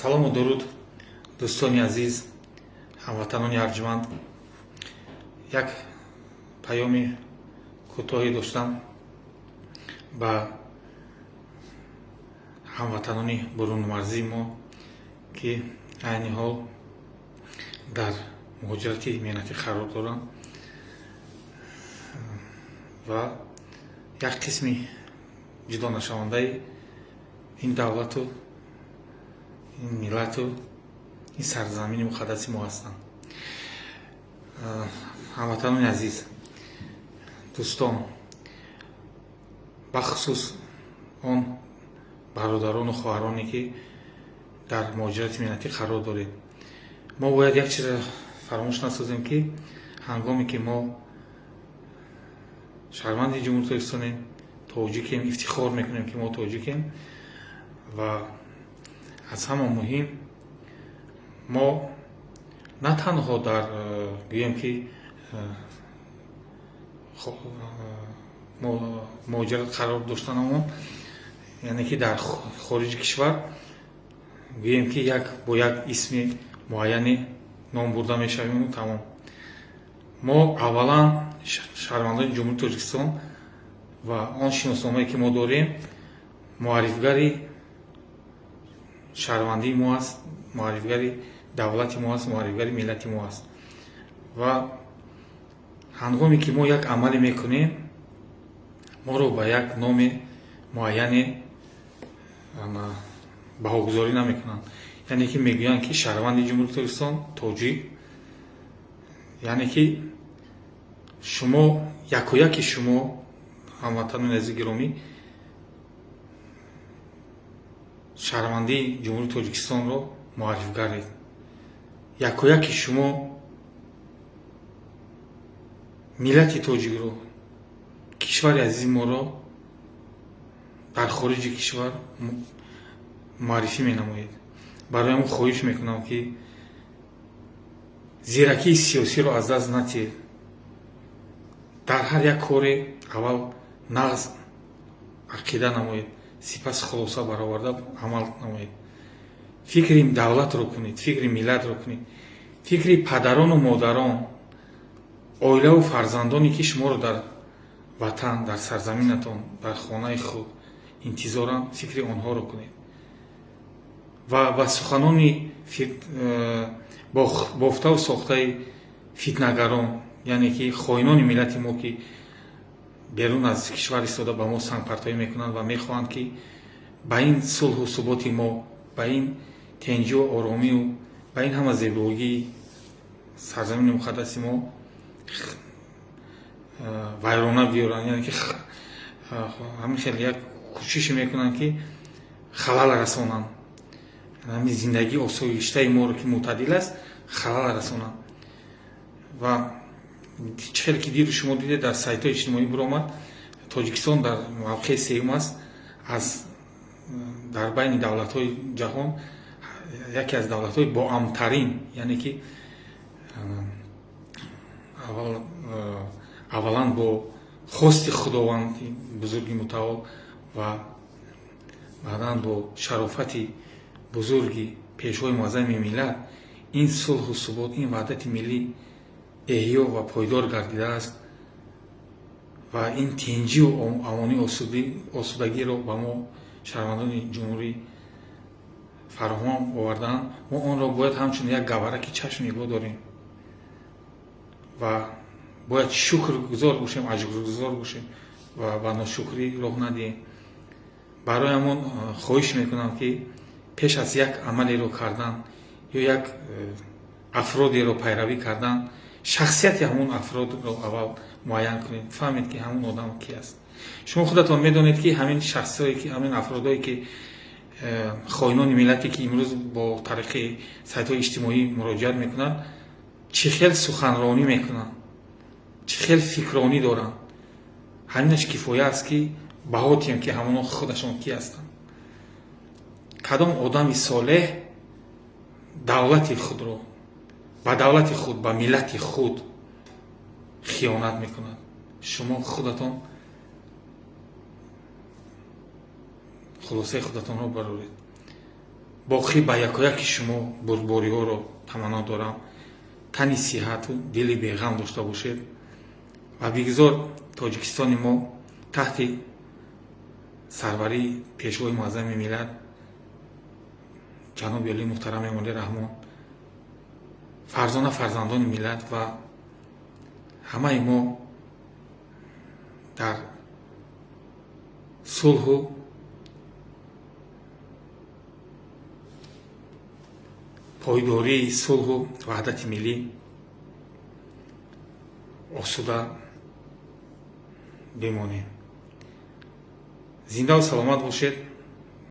Салому дуруд, дӯстони азиз, ҳамватанони арҷманд. Як паёми кӯтоҳе доштам ба ҳамватанони бурунмарзии мо, ки айни ҳол дар муҳоҷирати меҳнатӣ қарор доранд ва як қисми ҷудонашавандаи ин давлату ин миллату ин сарзамини муқаддаси мо ҳастанд. Ҳамватанони азиз, дӯстон, бахусус он бародарону хоҳароне, ки дар муҳоҷирати меҳнатӣ қарор доред, мо бояд як чизро фаромӯш насозем, ки ҳангоме ки мо шаҳрванди Ҷумҳурии Тоҷикистонем, тоҷикем, ифтихор мекунем, ки мо тоҷикем, ва аз ҳама муҳим, мо на танҳо дар, гӯем ки, муҳоҷират қарор доштанамон, яъне ки дар хориҷи кишвар, гӯем ки, як бо як исми муайяне ном бурда мешавему тамом. Мо аввалан шаҳрвандони Ҷумҳурии Тоҷикистон ва он шиносномае, ки мо дорем, муаррифгари шаҳрвандии мо аст, муаррифгари давлати мо аст, муаррифгари миллати мо аст. Ва ҳангоме ки мо як амале мекунем, моро ба як номи муайяне баҳогузорӣ намекунанд, яъне ки мегӯянд, ки шаҳрванди Ҷумҳурии Тоҷикистон, тоҷик. Яъне ки шумо, якояки шумо, ҳамватанони азизи гиромӣ, шаҳрвандии Ҷумҳурии Тоҷикистонро муаррифгаред. Якояки шумо миллати тоҷикро, кишвари азизи моро дар хориҷи кишвар муаррифӣ менамоед. Барои ҳамон хоҳиш мекунам, ки зиракии сиёсиро аз даст натиҳед. Дар ҳар як коре аввал нағз ақида намоед, сипас хулоса бароварда амал намоед. Фикри давлатро кунед, фикри миллатро кунед, фикри падарону модарон, оилаву фарзандоне, ки шуморо дар ватан, дар сарзаминатон, дар хонаи худ интизоранд, фикри онҳоро кунед ва ба суханони бофтаву сохтаи фитнагарон, яъне ки хоинони миллати мо, ки берун аз кишвар истода ба мо сангпартоӣ мекунанд ва мехоҳанд, ки ба ин сулҳу суботи мо, ба ин тенҷу оромию ба ин ҳама зебогии сарзамини муқаддаси мо вайрона биёранд, яъне ки ҳамин хел як кӯшише мекунанд, ки халал расонанд, ҳамин зиндагии осоиштаи моро, ки мӯътадил аст, халал расонанд. Ва чӣ хеле ки дирӯз шумо дидед, дар сайтҳои иҷтимоӣ биромад, Тоҷикистон дар мавқеи сеюм аст аз дар байни давлатҳои ҷаҳон, яке аз давлатҳои боамнтарин, яъне ки аввалан бо хости Худованди бузурги мутаол ва баъдан бо шарофати бузурги Пешвои муаззами миллат ин сулҳу субот, ин ваҳдати миллӣ эҳё ва пойдор гардидааст ва ин тинҷию амонию осудагиро ба мо, шаҳрвандони ҷумҳурӣ, фароҳам овардаанд. Мо онро бояд ҳамчун як гавҳараки чашм нигоҳ дорем ва бояд шукргузор бошем, аҷргузор бошем ва ба ношукрӣ роҳ надиҳем. Барои ҳамон хоҳиш мекунам, ки пеш аз як амалеро кардан ё як афродеро пайравӣ кардан, шахсияти ҳамон афродро аввал муайян кунед, фаҳмед, ки ҳамон одам ки аст. Шумо худатон медонед, ки ҳамин шахсое, ки ҳамин афродое, ки хоинони миллате, ки имрӯз бо тариқи сайтҳои иҷтимоӣ муроҷиат мекунанд, чӣ хел суханронӣ мекунанд, чӣ хел фикронӣ доранд. Ҳаминаш кифоя аст, ки баҳо диҳем, ки ҳамоно худашон ки ҳастанд. Кадом одами солеҳ давлати худро, ба давлати худ, ба миллати худ хиёнат мекунад? Шумо худатон хулосаи худатонро бароред. Боқӣ ба якояки шумо бурдбориҳоро таманно дорам, тани сиҳату дили беғам дошта бошед ва бигзор Тоҷикистони мо таҳти сарварии Пешвои Муаззами миллат, ҷаноби олии муҳтарам Эмомалӣ Раҳмон, фарзона фарзандони миллат ва ҳамаи мо дар сулҳу пойдории сулҳу ваҳдати миллӣ осуда бимонем. Зиндаву саломат бошед.